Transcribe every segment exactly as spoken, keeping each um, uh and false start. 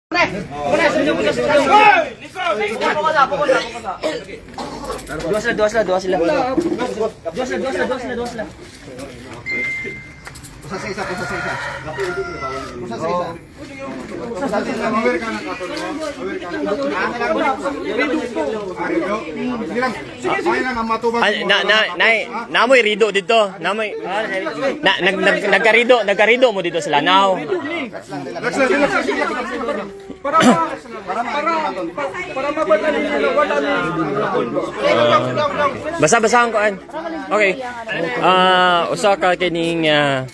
Duha sila, duha sila, duha sila. Duha sila, duha sila, duha sila, duha sila. Usa sa isa, usa sa isa. Usa sa isa. Usa sa isa. Ay, na, na, na, namoy rido dito. Namoy, na, nag, nag, nagkarido, nagkarido mo dito sa Lanao. Para ma-, para, para, para mapadali nila, wala na. Basa-basa ang kuan. Okay. Ah, usa ka kining, ah,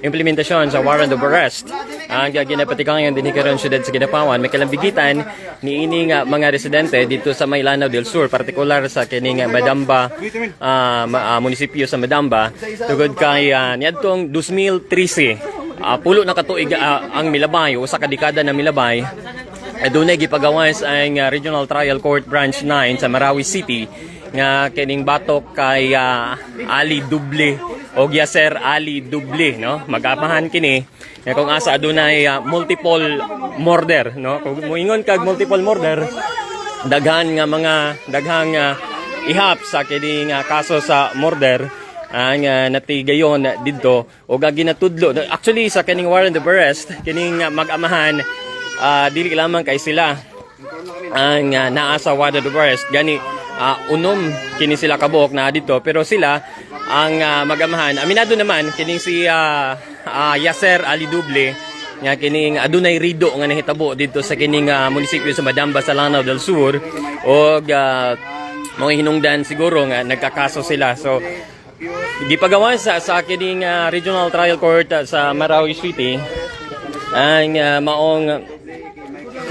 implementasyon sa warrant of arrest ang ginapatikangan dinhi karon siyudad sa Kidapawan. May kalambigitan niini nga mga residente dito sa may Lanao del Sur, partikular sa kining Madamba, ah, ma-, ah, munisipyo sa Madamba, tungod kay, ah, niadtong dos mil trese, ah, pulo na ka tuig, ah, ang milabay, usa ka dekada na milabay. Adunay gipagawas ang, ah, Regional Trial Court Branch nine sa Marawi City nga kining batok kay, ah, Ali Doble o Yasser Ali Doble, no? Mag-amahan kini nga kung asa adunay, ah, multiple murder, no? Kung moingon kag multiple murder, daghan nga mga, daghang, ah, ihap sa kining, ah, kaso sa murder ang, ah, natigayon didto. O nga ginatudlo. Actually, sa kining warrant of arrest, kining, ah, mag-amahan, ah, dili lamang kay sila ang, ah, naa sa warrant of arrest. Gani, ah, unom kini sila kabuok na dito, pero sila ang, ah, mag-amahan. Aminado naman kining si, ah, ah, Yasser Ali Doble nga kining adunay rido nga nahitabo dito sa kining, ah, munisipyo sa Madamba sa Lanao del Sur, o, ah, mga hinungdan siguro nga nagkakaso sila. So, gipagawas sa, sa kining, ah, Regional Trial Court, ah, sa Marawi City ang, ah, maong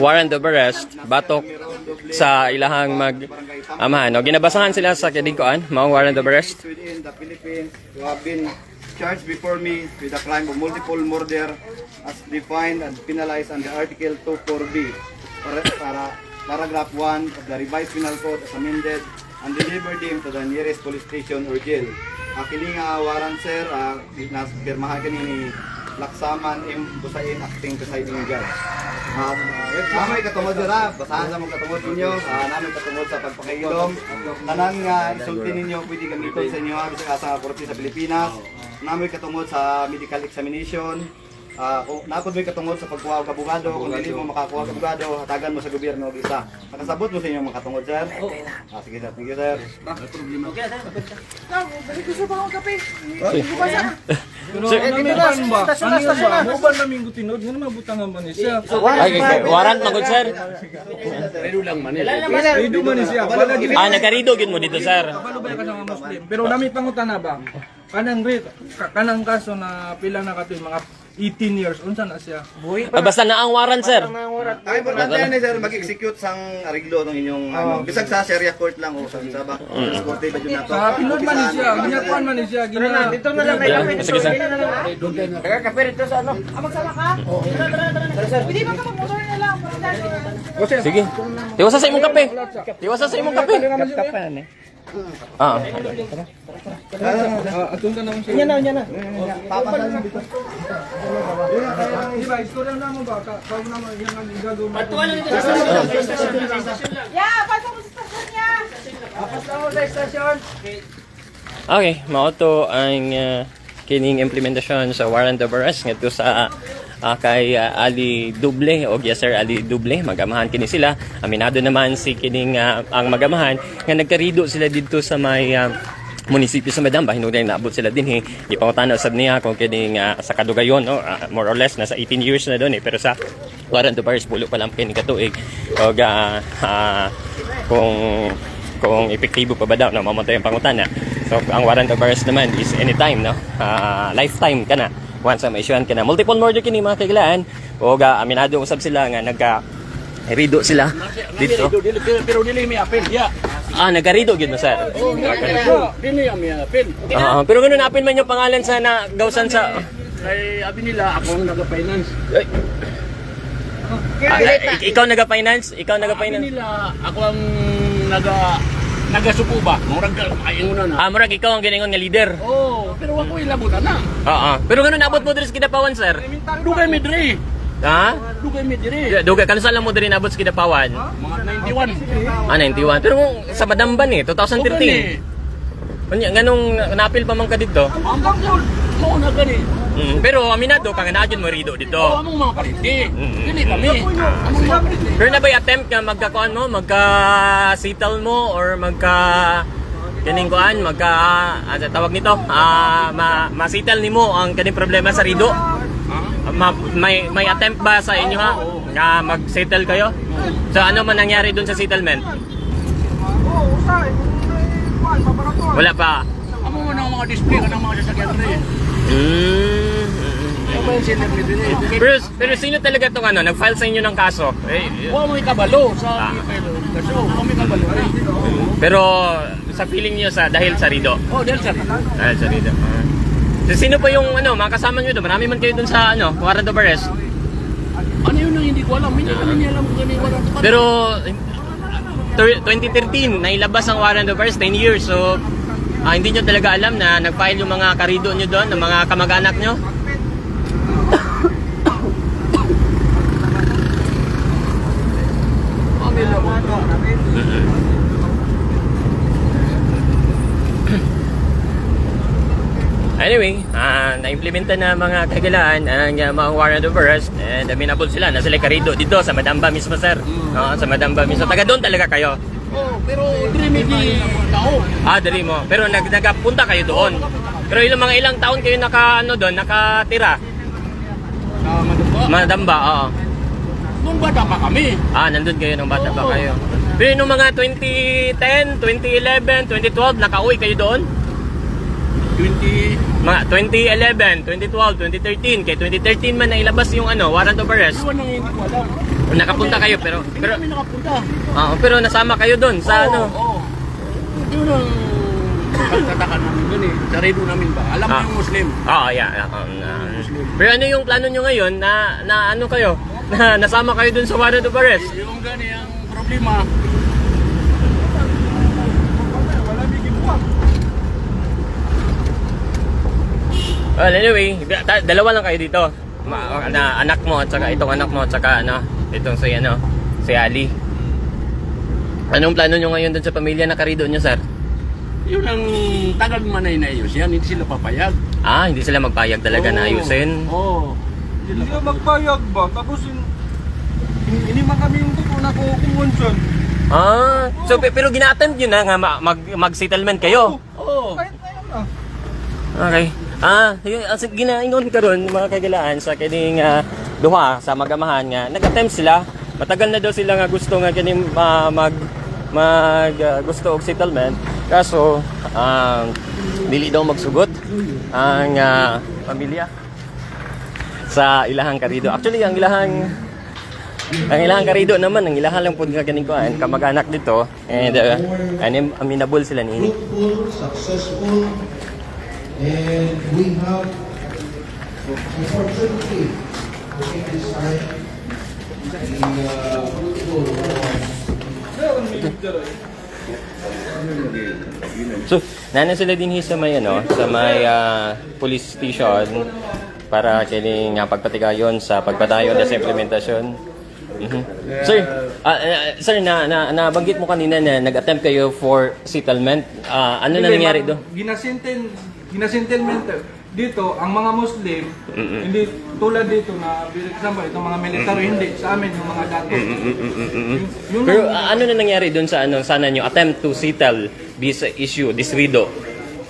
warrant of arrest batok sa ilahang mag-amahan. No, ginabasahan sila sa kining kuan, maong warrant of arrest. Within the Philippines who have been charged before me with the crime of multiple murder as defined and penalized under Article two four B, para, para, paragraph one of the Revised Penal Code as amended, and deliver them to the nearest police station or jail. Ah, kini nga warrant, sir, ah, nas-, pirmahan kini ni Laksaman M. Busain, acting presiding judge. Ah, naa moy katungod, sir, ah. Basahan sa mong katungod ninyo. Ah, naa moy katungod sa pagpakailom. Tanan nga isulti ninyo, pwede gamiton sa inyo, ah, bisag asa nga korte sa Pilipinas. Naa moy katungod sa medical examination. Ah, kung naa pod moy katungod sa pagkuha og abogado, kung dili mo makakuha og abogado, hatagan mo sa gobyerno og isa. Nakasabot mo sa inyong mga katungod, sir? Oo. Ah, sige, sir. Thank you, sir. Okay na, sir. Gusto pa akong kape. Pero Sir, ano ito na, ba? Sir, Ano sir, ba? Sir. Mo ba namin gutinod? Nga naman butangan ba ni siya? Ay, okay. Warrant man gud, sir. Redo lang man eh. Redo man ni siya. Wala gid. Ah, nagkarido gid mo dito, sir. Kabalo ba ka sa mga Muslim? Pero nami pangutana ba? Kanang re-, ka-, kanang kaso na pila na katoy, mga eighteen years, unsa na siya? Ah, basta na ang warrant, sir. Ang importante ni sir, mag-execute sang ariglo ng inyong, ano, bisag sa Sharia court lang o sa, sa ba, sa korte ba yun nato? Sa pinod man ni siya, ginakuan man ni siya, gina- Dito na lang, may kape. Sige, sir. Taga kape rito sa ano? Ah, magsama ka? Pwede ba ka mag-motor na lang? Sige. Tiwasa sa imong kape. Tiwasa sa imong kape. Ah. Ah, atong ka na. Yan na, yan na. Di ba, istorya na mo ba? Ka-, ka-, na mo, yan ang gagawin mo. Yeah, pasok mo sa station niya. Pasok mo sa station. Okay, mao to ang, ah, kining implementasyon sa warrant of arrest ngadto sa, ah, kay, ah, Ali Doble o Yasser Ali Doble. Mag-amahan kini sila. Aminado naman si kining, ah, ang mag-amahan nga nagkarido sila didto sa may, ah, munisipyo sa Madamba. Hinungdan naabot sila dinhi. Gipangutana usab niya kung kining, ah, sa kadugayon, no, ah, more or less nasa eighteen years na doon eh. Pero sa warrant of arrest, pulo pa lang kini katuig. Og, ah, ah, kung, kung epektibo pa ba daw, no? Mao man to ang pangutana. So, ang warrant of arrest naman is anytime, no? Ah, lifetime ka na. Once ang ma-issuehan ka na. Multiple murder kini, mga kahigalaan. Og, ah, aminado usab sila nga nagka-rido sila dito. Pero, pero dili may apil, ya. Ah, nagkarido gid mo, sir? Oo, dili, dili, dili may apil. Ah, pero ganun, apil man yung pangalan sa nagausan sa Kay abi nila, ako ang naga-finance. Ay. Ah, ah, ik-, ikaw naga-finance? Ikaw naga-finance? Abi nila, ako ang naga-, nagasuko ba? Murag ka, ay, una na. Ah, murag ikaw ang giningon nga leader. Oo, pero ako ilabot na. Oo. Pero ngano naabot mo diri sa Kidapawan, sir? Dugay mi diri. Ha? Dugay mi diri. Dugay, kanus-a lang mo diri naabot sa Kidapawan? Mga ninety-one. Ah, ninety-one. Pero sa Madamba ni, two thousand thirteen. Unya, nganong na-, naapil pa man ka dito? Ang bangkod, mao na gani. Mm, pero aminado ka nga naa gyud mo rido dito. Oh, among mga parente. Mm. Dili kami. Ah, among mga parente. Pero na ba'y attempt nga magkakuan mo, magka-settle mo, or magka, kining kuan, magka, ano tawag nito? Ah, ma-, ma-settle nimo ang kining problema sa rido? Ma-, may, may attempt ba sa inyo, ha? Nga mag-settle kayo? So, ano man nangyari dun sa settlement? Oo, usa, eh, kung may kuwan, paparatol. Wala pa. Amo man ang mga display ka ng mga sasakyan rin. Mm. Ano ba yung settlement din eh? Pero, pero sino talaga tong ano, nag-file sa inyo ng kaso? Eh, Wa may kabalo sa Ah. P F L. Kaso, wa may kabalo rin. Pero sa feeling niyo sa, dahil sa rido? Oh, dahil sa rido. Dahil sa rido. Ah. So, sino pa yung ano, mga kasama niyo doon? Marami man kayo doon sa ano, warrant of arrest? Ano yun ang hindi ko alam? Hindi kami niya alam kung ano yung warrant of arrest. Pero, Tw-, twenty thirteen, nailabas ang warrant of arrest, ten years. So, ah, hindi nyo talaga alam na nag-file yung mga karido nyo doon, ng mga kamag-anak nyo? Anyway, ah, na-implementa na, mga kahigalaan, ang, ah, mga warrant of arrest, and amenable sila na sila karido dito sa Madamba mismo, sir. Mm. Oo, sa Madamba mismo. Taga doon talaga kayo? Oo, pero diri mi di tao. Ah, diri mo. Pero nag-, nagapunta kayo doon. Pero ilang, mga ilang taon kayo naka, ano, doon, nakatira? Sa Madamba? Madamba, oo. Nung bata pa kami. Ah, nandun kayo nung bata pa Oo. kayo. Pero nung mga twenty ten, twenty eleven, twenty twelve, nakauwi kayo doon? Twenty. Mga twenty eleven, twenty twelve, twenty thirteen. Kay twenty thirteen man nailabas yung, ano, warrant of arrest. Yun ang hindi ko alam. Nakapunta kayo, pero, Hindi pero, kami nakapunta. Oo, pero nasama kayo doon sa Oo, ano? oo. Yun ang pagtataka namin dun eh. Sa redo namin ba? Alam mo Ah. yung Muslim? Oo, yeah, yeah, um, ah. Muslim. Pero ano yung plano nyo ngayon na, na ano kayo? Na nasama kayo dun sa warrant of arrest? Yung gani ang problema. Well, anyway, ta-, dalawa lang kayo dito. Ma-, na anak mo at saka itong anak mo at saka ano, itong si ano, si Ali. Anong plano nyo ngayon dun sa pamilya na karido nyo, sir? Yun ang tagal man ay naayos yan, hindi sila papayag. Ah, hindi sila magpayag talaga na Oo. ayusin? Oo. Hindi sila magpayag ba? Tapos in-, in-, ini man kami yung tuto na ko kung Wonson. Ah, so, pe-, pero gina-attempt nyo na nga ma-, mag-, mag-settlement kayo? Oo. Kahit ngayon na. Okay. Ah, yun, ang sig-, ginaingon karon, mga kahigalaan, sa kining, ah, duha sa mag-amahan nga nag-attempt sila. Matagal na daw sila nga gusto nga kining, ah, mag, mag, ah, gusto og settlement. Kaso, ah, dili daw magsugot ang, ah, pamilya sa ilahang karido. Actually, ang ilahang, ang ilahang karido naman, ang ilaha lang pud nga kining kuan, kamag-anak dito. And, uh, anim-, amenable sila ni. Fruitful, successful, and we have, unfortunately, we decide the, uh, fruitful. So, nana sila dinhi sa may, ano, sa may, ah, police station para kini nga pagpatigayon sa pagpadayon sa implementasyon. Mhm. Sir, ah, ah, sir, na, na, nabanggit mo kanina na nag-attempt kayo for settlement. Ah, ano na Hindi, nangyari ma-, do? Ginasinten-, ginasettlement dito, ang mga Muslim, Mm-mm. hindi tulad dito na, for example, itong mga military, Mm-mm. hindi. Sa amin, yung mga dato. Mm-mm, mm-mm, mm-mm. Yun, yun Pero, ang ah, ano na nangyari dun sa, ano, sana nyo attempt to settle this issue, this rido?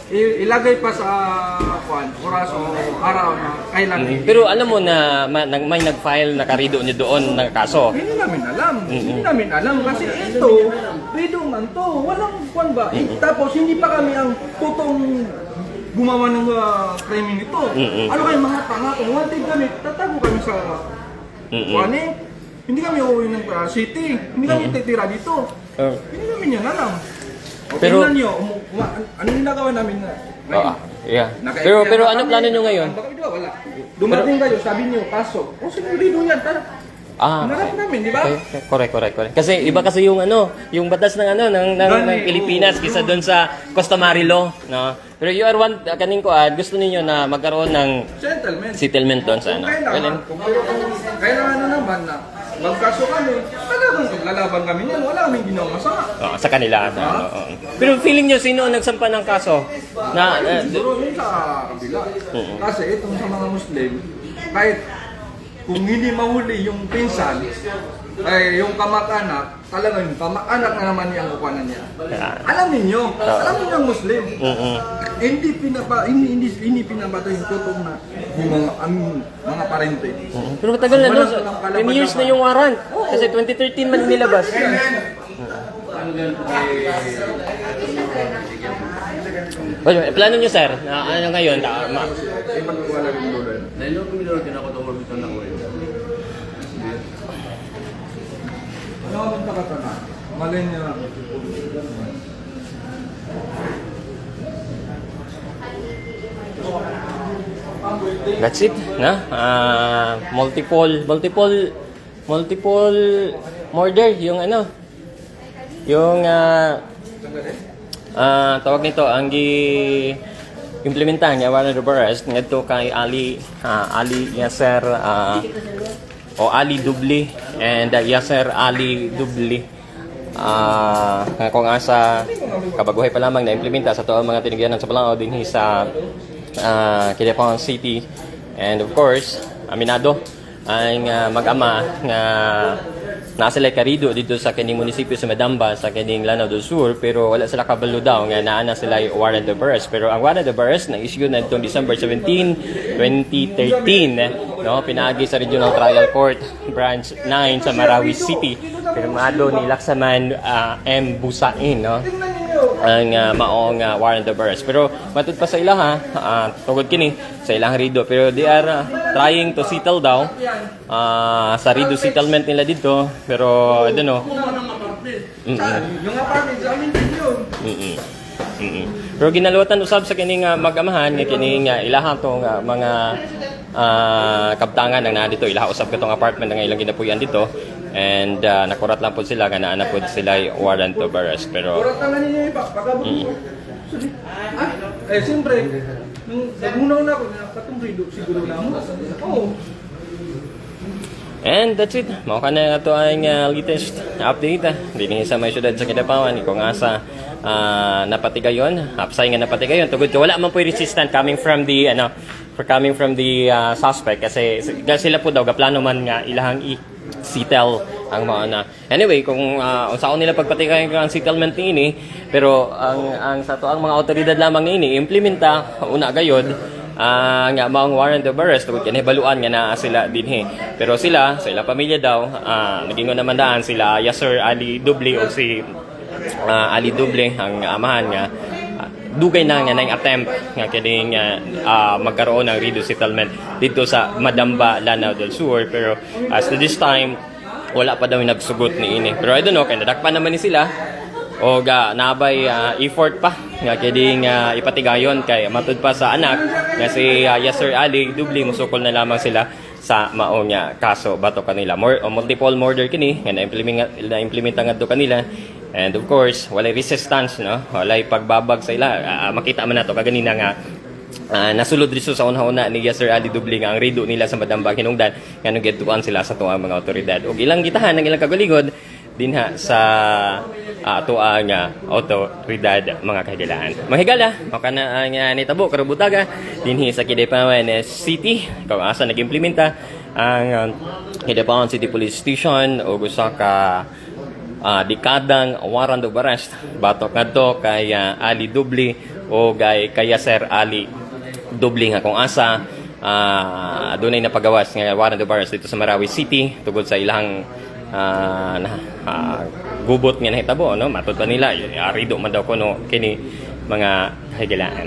I-, ilagay pa sa, kuwan, oras o araw na kailan. Mm. Pero alam mo na ma-, nag-, may nag-file na karido nyo doon ng kaso? Hindi namin alam. Mm-mm. Hindi namin alam kasi ito, rido man to. Walang kuwan ba? Mm-mm. Tapos hindi pa kami ang totoong gumawa ng, ah, krimen nito. Mm-mm. Ano kayo, mga tanga? Kung wanted kami, tatago kami sa, Mm-mm. kuwan eh. Hindi kami uuwi ng, ah, city. Hindi kami Mm. titira dito. Oh. Hindi namin yan alam. O, Pero tingnan nyo, umu-, uma-, an-, ano yung nagawa namin na? Oo. Yeah. Naka-, Pero, pero ano naka-, plano nyo ngayon? Ang baka wala. Dumating Pero kayo, sabi nyo, kaso. O, sinurido yan, tara. Ah, Hinarap okay. namin, di ba? Okay, okay. Correct, correct, correct. Kasi iba kasi yung ano, yung batas ng ano, ng, ng, Gani, ng Pilipinas oo, kaysa oo. doon sa customary law, no? Pero you are one, uh, kaning kuan, gusto ninyo na magkaroon ng settlement, settlement doon sa, ano? Kung kailangan, well, kung, pero kung kailangan na naman na magkaso kami, talagang lalaban kami niyan. Wala kaming ginawang masama. Oo, sa kanila, sa, ano, oo. Pero feeling nyo, sino ang nagsampa ng kaso? Na, na, siguro yun sa kabila. Oo. Kasi itong sa mga Muslim, kahit kung hindi mahuli yung pinsan, ay yung kamag-anak, talagang kamag-anak na naman niya ang kukuhanan niya. Yeah. Alam ninyo, alam ninyo ang Muslim. Mm-mm. Hindi pinapa-, hindi, hindi, hindi pinapatay yung totoo na yung mga, ang mga parente. Mm-mm. Pero matagal na, no? Ten years na yung warrant. Oo. Kasi twenty thirteen man nilabas. Well, plano nyo, sir? Na, ano ngayon? Na, ma- Ay, pagkuha lang yung dulo. Nainom ko yung dulo, kinakatawa ko sa anak ko eh. Ano ang pagkakatawa? Malay niya. That's it, na? Ah, multiple, multiple, multiple murder yung ano, yung, ah, ah, tawag nito, ang gi-implementa nga warrant of arrest ngadto kay Ali, ah, Ali Yasser, ah, o Ali Dubli and, ah, Yasser Ali Dubli. Ah, nga kung asa kabaguhay pa lamang na-implementa sa atoang mga tinugyanan sa Balanao dinhi sa, ah, Kidapawan City. And of course, aminado ang, ah, mag-ama nga naa sila karido dito sa kining munisipyo sa Madamba, sa kining Lanao del Sur, pero wala sila kabalo daw nga naa na sila warrant of arrest. Pero ang warrant of arrest na-issue na itong December seventeen, twenty thirteen, no? Pinaagi sa Regional Trial Court, Branch nine sa Marawi City. Pirmado ni Laksaman, ah, M Busain, no? Ang, ah, maong, ah, warrant of arrest. Pero matud pa sa ilaha, ah, tungod kini sa ilang rido. Pero they are, ah, trying to settle daw, ah, sa rido settlement nila dito. Pero, I don't know. Mm-mm. Yung apartment, sa amin din yun. Mm-mm. Mm-mm. Pero ginaluwatan usab sa kini nga mag-amahan nga kini nga ilaha to nga mga, ah, kabtangan ang naa dito. Ilaha usab katong apartment nga ilang ginapuy-an dito. And, ah, nakurat lang po sila nga naa na po sila warrant of arrest. Pero kuratan na ninyo iba, baka mo. Mm. Ah, eh, siyempre, nung nagunaw na ako, nakatong rido, siguro na mo. Oo. And that's it. Mao ka na ato ang, ah, latest update, ah, dinhi sa may syudad sa Kidapawan, kung asa, ah, napatigayon, hapsay nga napatigayon, tungod kay wala man po'y resistance coming from the, ano, for coming from the, ah, suspect, kasi s-, sila po daw gaplano man nga ilahang i-settle ang mga na. Anyway, kung, ah, unsaon nila pagpatigayon ang settlement niini, pero ang, ang sa to ang mga awtoridad lamang niini implementa una gayod, ah, nga maong warrant of arrest tungod kay nahibaluan nga naa sila dinhi. Pero sila, sa ilang pamilya daw, ah, nagingon naman daan sila Yasser Ali Dubli o si, ah, Ali Dubli ang amahan nga, ah, dugay na nga nang attempt nga kining, ah, ah, magkaroon ng rido settlement dito sa Madamba, Lanao del Sur. Pero as to this time, wala pa daw yung nagsugot niini. Pero I don't know, kay nadakpan naman ni sila. O ga, nabay, ah, effort pa nga kini nga ipatigayon kay matud pa sa anak nga si, ah, Yasser Ali Dubli, musukol na lamang sila sa mao nga kaso batok kanila. Mor-, o multiple murder kini nga na-implement-, na-implementa ngadto kanila. And of course, walay resistance, no? Walay pagbabag sa ila. Ah, makita man nato kaganina nga, ah, nasulod dito sa una-una ni Yasser Ali Dubli nga ang rido nila sa Madamba hinungdan nga nagatuan sila sa atoang mga awtoridad. Ug ilang gitahan ang ilang kagalingod dinha sa, ah, atoang, ah, awtoridad, mga kahigalaan. Mga higala, mao kana ang, ah, nitabo karong buntaga dinhi sa Kidapawan City, kung asa nag-implementa ang, ah, Kidapawan City Police Station og usa ka, ah, dekadang warrant of arrest batok ngadto kay, ah, Ali Dubli o kay, kay Yasser Ali Dubli nga kung asa, ah, dunay napagawas nga warrant of arrest dito sa Marawi City tungod sa ilang, ah, na, ah, gubot nga nahitabo, no? Matod pa nila, yun, arido man daw kuno kini mga kahigalaan.